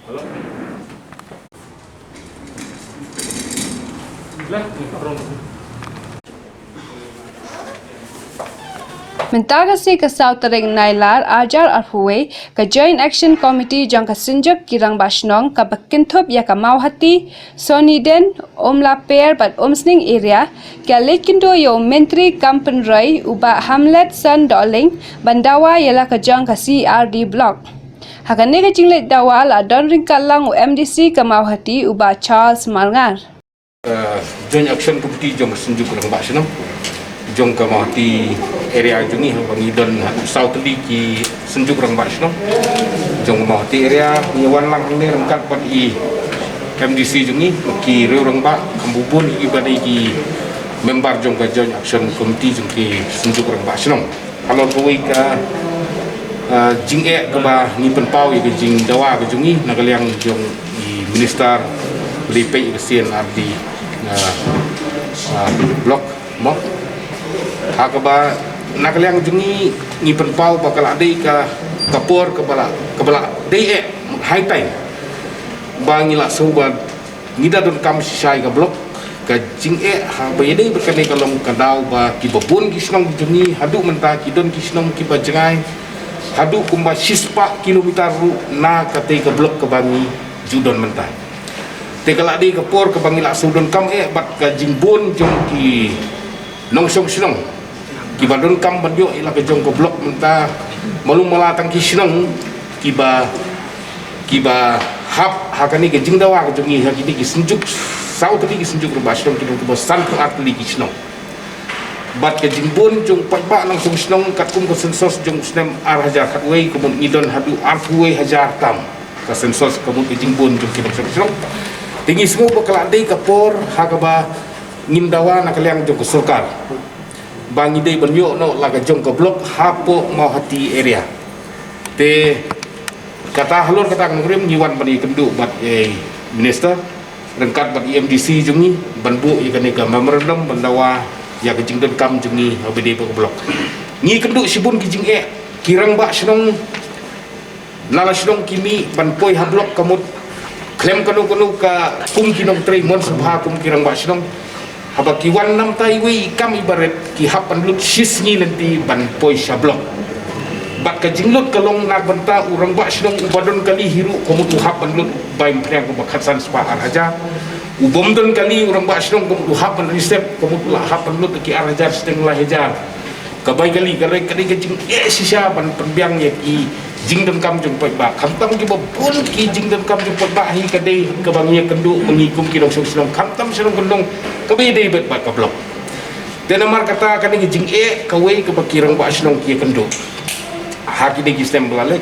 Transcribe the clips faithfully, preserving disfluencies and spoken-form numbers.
Mynta ka sngi ka saw tarik Nailar arhajar arphew wei, ka Joint Action Committee jong ka Synjuk ki Rangbah Shnong kaba kynthup ïa ka Mawhati, Soniden, Umlaper bad Umsning area, ki la leit kynduh ïa u Myntri kam pynroi u Bah Hamletson Dohling ban dawa ïa la ka jong ka C R D Block. Ha kane ka jingleit dawa la don ryngkat lang u M D C ka Mawhati u Bah Charles Marngar. Uh, Joint Action Committee jong ka Synjuk Rangbah Shnong jong ka Mawhati area jong ngi, haba ngi don haduh saw tylli ki Synjuk Rangbah Shnong jong ka Mawhati area, ngi wan lang hangne ryngkat bad i M D C jong ngi, ki riew rangbah, kumba bun kiba dei ki member jong ka Joint Action Committee jong ki Synjuk Rangbah Shnong. Halor kawei ka, ah, jingeh kaba ngi pynpaw ïa ka jingdawa ka jong ngi na ka liang jong i minister ba dei peit ïa ka C R D, ah, ah, block mo. Ha kaba na ka liang jong ngi ngi pynpaw ba ka la dei ka, ka por kaba la, kaba la dei eh high time ba ngi la shu ba ngi da donkam shisha ïa ka block. Ka jingeh haba ïadei bad kane ka long ka daw ba kiba bun ki shnong jong ngi haduh mynta ki don ki shnong kiba jngai haduh kumba shispah kilometer ruh na katei ka block kaba ngi ju don mynta. Te ka la dei ka por kaba ngi la shu donkam eh bad ka jingbun jong ki nongshong shnong kiba donkam ban ïoh ïa la ka jong ka block mynta. Malu mala tang ki shnong kiba, kiba hap ha kane ka jingdawa ka jong ngi ha kine ki Synjuk, saw tylli ki Synjuk Rangbah Shnong ki don kumba sanphew ar tylli ki shnong. Bad ka jingbun jong paidbah nongshong shnong katkum ka census jong u snem arhajar khatwei, kumut ngi don haduh arphew wei hajar tam ka census, kumut ka jingbun jong ki nongshong shnong. Te ngi sngew ba ka la dei ka por ha kaba ngin dawa na ka liang jong ka sorkar ba ngi dei ban ïoh noh la ka jong ka block hapoh Mawhati area. Te kata halor kata ka nongrim ngi wan ban ïakynduh bad i minister ryngkat bad i M D C jong ngi ban buh ïa kane ka memorandum ban dawa ïa ka jingdonkam jong ngi haba dei bad ka block. Ngi kynduh shibun ki jingeh, ki rangbah shnong na la shnong ki mih ban poi ha block, kumut khlem kano kano ka kum ki nongtrei mon sngewbha kum ki rangbah shnong. Haba ki wan namta iwei i kam iba rit ki hap ban lut shisngi lynti ban poi sha block. Bad ka jinglut ka long na ka bynta u rangbah shnong uba don kali hi ruh kumut u hap ban lut bai mphriang kumba khatsan spah ar hajar. U bym don kali u rangbah shnong kumut u hap ban reserve, kumut u la hap ban lut ki ar hajar shiteng lai hajar. Ka bai kali ka dei, ka dei ka jingeh shisha ban pynbiang ïa ki jingdonkam jong paidbah. Khamtam kiba bun ki jingdonkam jong paidbah hi ka dei kaba ngi ïakynduh ma ngi kum ki nongshong shnong, khamtam shnong kyndong kaba ïadei bad, bad ka block. Te namar kata kane ka jingeh kawei kaba ki rangbah shnong ki ïakynduh ha kine ki snem ba la leit.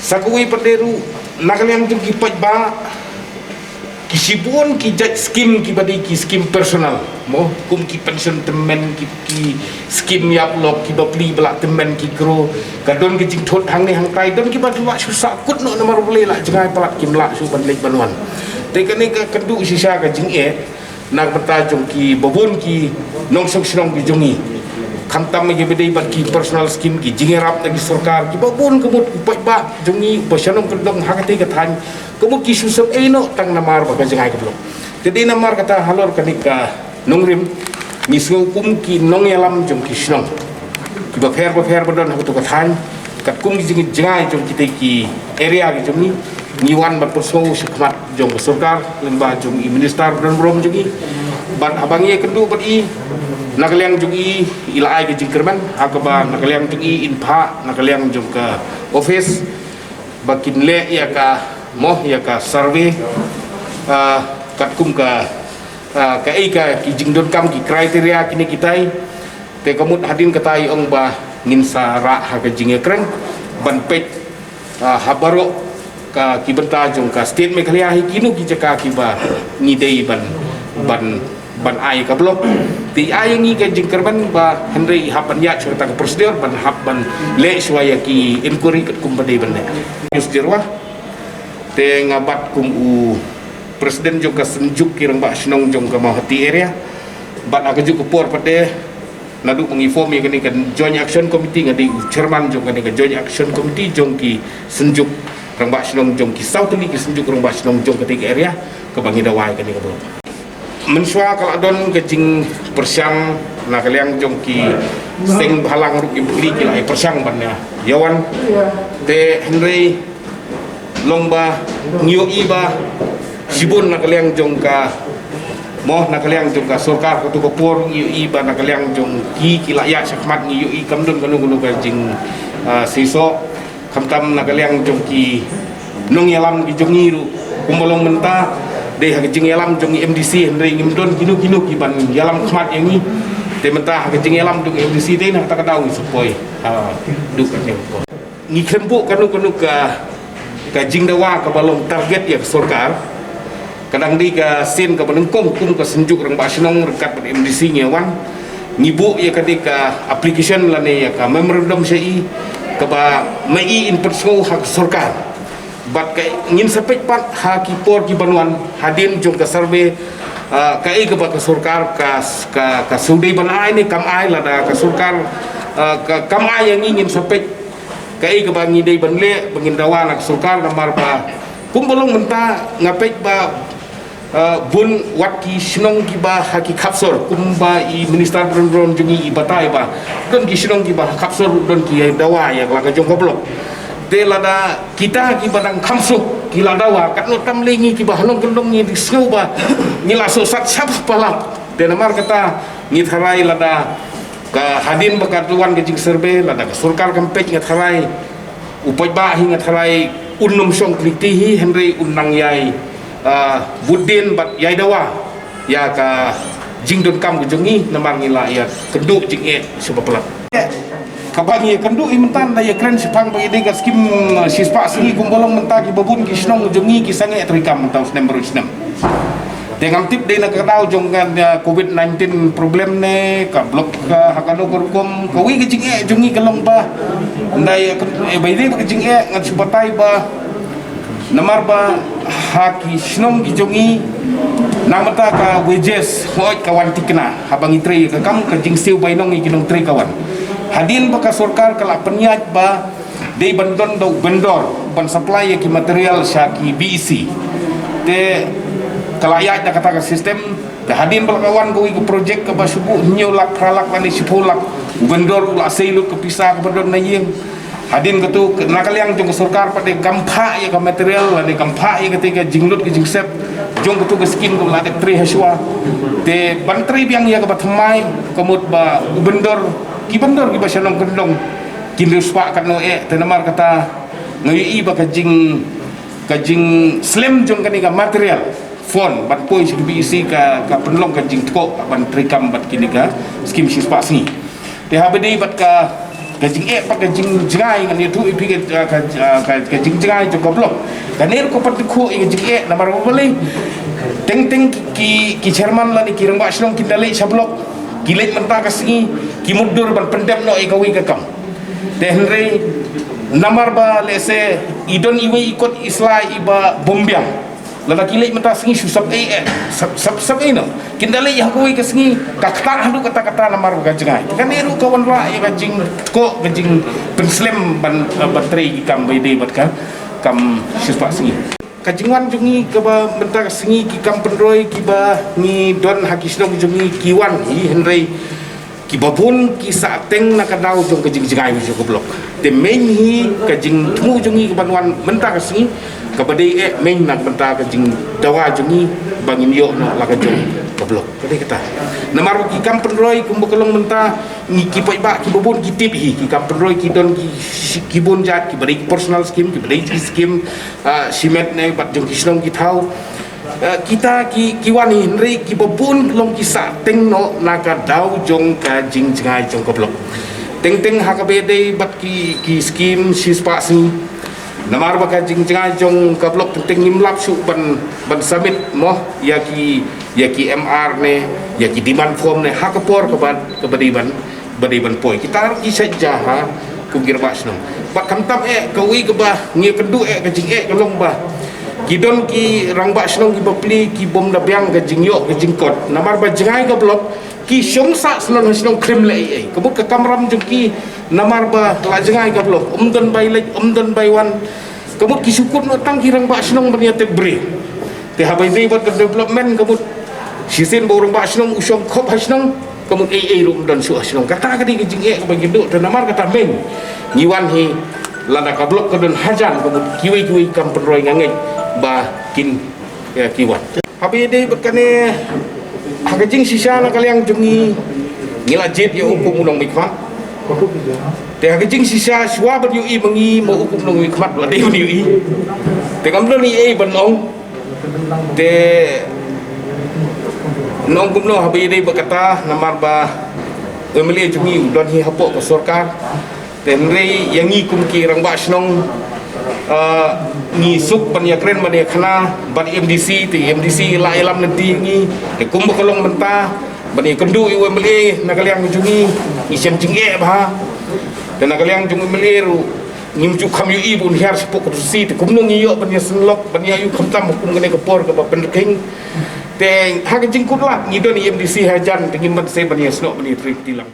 Sa kawei pat de ruh na ka liang jong ki paidbah ki shibun ki jait skim kiba dei ki skim personal mo, kum ki pension tymmen, ki, ki skim ïap lok, kiba plie ba la tymmen ki kro. Ka don ki jingthut hangne hangtai, don kiba lah shu sahkut noh namar balei la jngai palat kim lah shu ban leit ban wan. Te kane ka kynduh shisha ka jingeh na ka bynta jong kiba bun ki nongshong shnong ki jong ngi. Khamtam kiba dei bad ki personal skim, ki jingïarap na ki sorkar, kiba bun kumut u paidbah jong ngi ba shnong kyndong ha katei ka thaiñ kumut ki shu sep ei noh tang namar ba ka jngai ka block. Te dei namar kata halor kane ka nongrim ngi sngew kum ki nongïalam jong ki shnong kiba pher ba pher ba don ha kato ka thaiñ, katkum ki jing, jngai jong kitei ki area ki jong ngi, ngi wan ban pynsngew shakhmat jong ka sorkar lyngba jong i minister ba don burom jong ngi. Bad haba ngi ïakynduh bad i na ka liang jong i, i la ai ka jingkyrmen ha kaba na ka liang jong i in phah na ka liang jong ka office ba kin leh ïa ka mo, ïa ka survey, ah, katkum ka, ah, kaei ka ki jingdonkam, ki criteria kine kitai. Te kumut hadien kata i ong ba ngin sa rah ha ka jingïakren ban peit, ah, ha baroh ka, ki bynta jong ka state Meghalaya hi kino ki jaka kiba ngi dei ban, ban ban ai ka block. Te i ai ngi ka jingkyrmen ba hynrei i hap ban ïaid sha kata ka procedure ban hap ban leh shuwa ïa ki inquiry katkum ba dei ban leh. News Jirwa. Te nga bat kum u president jong ka Synjuk ki Rangbah Shnong jong ka Mawhati area. Bad ha kajuh ka por pat de naduh ba ngi form ïa kane ka Joint Action Committee, nga dei u chairman jong kane ka Joint Action Committee jong ki Synjuk Rangbah shnong jong ki saw tylli ki synjuk rangbah shnong jong kata ka area kaba ngi dawa ïa kane ka block. Mynshuwa ka la don ka jingpyrshang na ka liang jong ki seng bhalang ruh ki pyrshang ban ïa wan. Te hynrei long ba ngi ïohi ba shibun na ka liang jong ka mo na ka liang jong ka sorkar katu ka por ngi ïohi ba na ka liang jong ki ki la ïa shakhmat ngi ïohi kam don kano kano ka jing seisoh. Khamtam na ka liang jong ki nongïalam ki jong ngi ruh kumba long mynta dei ha ka jingïalam jong ngi M D C hynrei ngim don kino kino ki ban ïalam khmat ïa ngi. Te mynta ha ka jingïalam jong ngi M D C dei na kata ka daw ngi sa poi ha duk ka jingpoi. Ngi khlem buh kano kano ka ka jingdawa kaba long target ïa ka sorkar. Ka dang dei ka sien kaba nyngkong kum ka synjuk rangbah shnong ryngkat bad M D C ngi wan ngi buh ïa ka dei ka application lane ïa ka memorandum sha i kaba ma i in pynsngew ha ka sorkar. Bad ka ngin sa peit pat ha ki por ki ban wan hadien jong ka survey. Ka ei kaba ka sorkar ka ka ka sudei ban ai ne kam ai lada ka sorkar ka kam ai ïa ngi ngin sa peit ka ei kaba ngi dei ban leh ba ngin dawa na ka sorkar namar ba kumba long mynta nga peit ba bun wat ki shnong kiba ha ki khapsor kumba i minister bron bron jong ngi i batai ba don ki shnong kiba ha khapsor don ki dawa ïa la ka jong ka block. Te lada kita kiba dang kham suk ki la dawa katno tam lei ngi kiba ha nongkyndong ngi dei sngew ba ngi la sosat shap palat. Te namar kata ngi tharai lada ka hadien ba ka wan ka jingsurvey lada ka sorkar kam peit nga tharai u paidbah hi nga tharai un nym shong kti hi hynrei un nang ïai bud dien bad ïai dawa ïa ka jingdonkam ka jong ngi namar ngi la ïa kynduh jingeh sha ba palat. Kaba ngi ïa kynduh i mynta da ïa kren shaphang ba ïa dei ka skim shispah sngi kumba long mynta kiba bun ki shnong jong ngi ki sangeh treikam mynta u snem baroh snem. Te ngam tip dei na ka daw jong ka covid nineteen problem ne ka block ka ha kano ka rukom ka wi ka jingeh jong ngi ka long ba ndai ka ba ri ba ka jingeh ngan shu batai ba namar ba ha ki shnong ki jong ngi nang mynta ka wages hoi ka wan tikna haba ngi trei ka kam ka jingsiew bainong ngi ki nongtrei ka wan hadien ba ka sorkar ka la pynïaid ba dei ban don da u vendor ban supply ïa ki material sha ki B E C. Te ka la ïaid da kata ka system da hadien ba la ka wan ka wi ka project kaba shu buh hynñiew lak phra lak lane shiphew lak u vendor u la sei lut ka pisa kaba don na ïing. Hadien katu na ka liang jong ka sorkar pat de kam phah ïa ka material lane kam phah ïa kata ka jinglut ka jingsep jong katu ka skim kaba la dep trei ha shuwa. Te ban trei biang ïa kaba thymmai ka mut ba u vendor ki vendor kiba sha nongkyndong kin riewspah katno eh te namar kata nga ïohi ba ka jing ka jingslem jong kane ka material fund ban poi sha ka B E C ka ka pynlong ka jingtkoh ban treikam bad kine ka skim shispah sngi. Te haba dei bad ka ka jingeh bad ka jingjngai ngan ïathuh ïa phi ka ka ka jingjngai jong ka block. Kane ruh ka pat dei ka jingeh namar ba balei teng teng ki ki chairman lane ki rangbah shnong kin da leit sha block ki leit mynta ka sngi ki mutdur ban pyndep noh ïa kawei ka kam. Te hynrei namar ba lehse i don iwei i kot i sla iba bym biang. Lada ki leit mynta sngi shu sap ei eh sap sap sap ei noh. Kin da leit ha kawei ka sngi ka ktah haduh katta katta namar ba ka jngai. Kane ruh ka wanrah ïa ka jingtkoh ka jingpynslem ban ban trei ki kam ba ïadei bad ka kam shispah sngi. Ka jingwan jong ngi kaba mynta ka sngi ki kam pynroi kiba ngi don ha ki shnong jong ngi ki wan hi hynrei kiba bun ki sah teng na ka daw jong ka jingjngai jong ka block. Te main hi ka jingthmu jong ngi ka ban wan mynta ka sngi kaba dei eh main na ka mynta ka jingdawa jong ngi ba ngin ïoh noh la ka jong ka block. Ka dei kata. Namar ba ki kam pynroi kumba ka long mynta ngi ki paidbah kiba bun ki tip hi ki kam pynroi ki don ki ki bun jait kiba dei personal scheme kiba dei ki scheme shimet ne bad jong ki shnong ki thaw. Kita ki ki wan hi hynrei kiba bun long ki sah teng noh na ka daw jong ka jingjngai jong ka block. Teng teng ha kaba ïadei bad ki ki skim shispah sngi. Namar ba ka jingjngai jong ka block teng teng ngim lap shuh ban ban submit mo ïa ki ïa ki M R ne ïa ki demand form ne ha ka por kaba kaba dei ban ba dei ban poi. Kita ruh ki sait ja ha kum ki rangbah shnong. Bad khamtam eh kawei kaba ngi kynduh eh ka jingeh ka long ba ki don ki rangbah shnong kiba pli ki bym da biang ka jingïoh ka jingkot. Namar ba jngai ka block ki shong sah shnong ha shnong khlem leh ei ei. Ka mut ka kamram jong ki namar ba la jngai ka block um don bai leit um don bai wan. Ka mut ki shu kut noh tang ki rangbah shnong ban ïa tep briew. Te haba ïadei bad ka development ka mut shisien ba u rangbah shnong u shong khop ha shnong, ka mut ei ei ruh ym don shuh ha shnong. Kata ka dei ka jingeh kaba ngi duh, te namar kata mynta ngi wan hi, lada ka block ka don hajan, ka mut kiwei kiwei kam pynroi nga ngeit ba kin, ïa, ki wan. Haba ïadei bad kane, ha ka jingshisha na ka liang jong ngi, ngi la jied ïa u kum u nongmihkhmat. Te ha ka jingshisha shuwa ban ïohi ma ngi ma u kum u nongmihkhmat, la dei ban ïohi. Te ngam don ei ei ban ong. Te nong kumno haba ïadei bad kata, namar ba u M L A jong ngi u don hi hapoh ka sorkar. Te hynrei ïa ngi kum ki rangbah shnong, ah, ngi suk ban ïakren ban ïakhana bad M D C, te M D C la ïalam lynti ïa ngi. Te kumba ka long mynta, ban ïakynduh ïa u M L A na ka liang jong ngi, ngi shem jingeh bha. Te na ka liang jong u M L A ruh ngim ju kham ïohi ba un hiar shapoh ka T C, te kumno ngi ïoh ban ïaseng lok, ban ïa ïoh khamtam ha kum kane ka por kaba pynrkhing. Te ha ka jingkut lad ngi don ïa M D C hajan, te ngim ban sei ban ïasnoh ban ïatrei kti lang.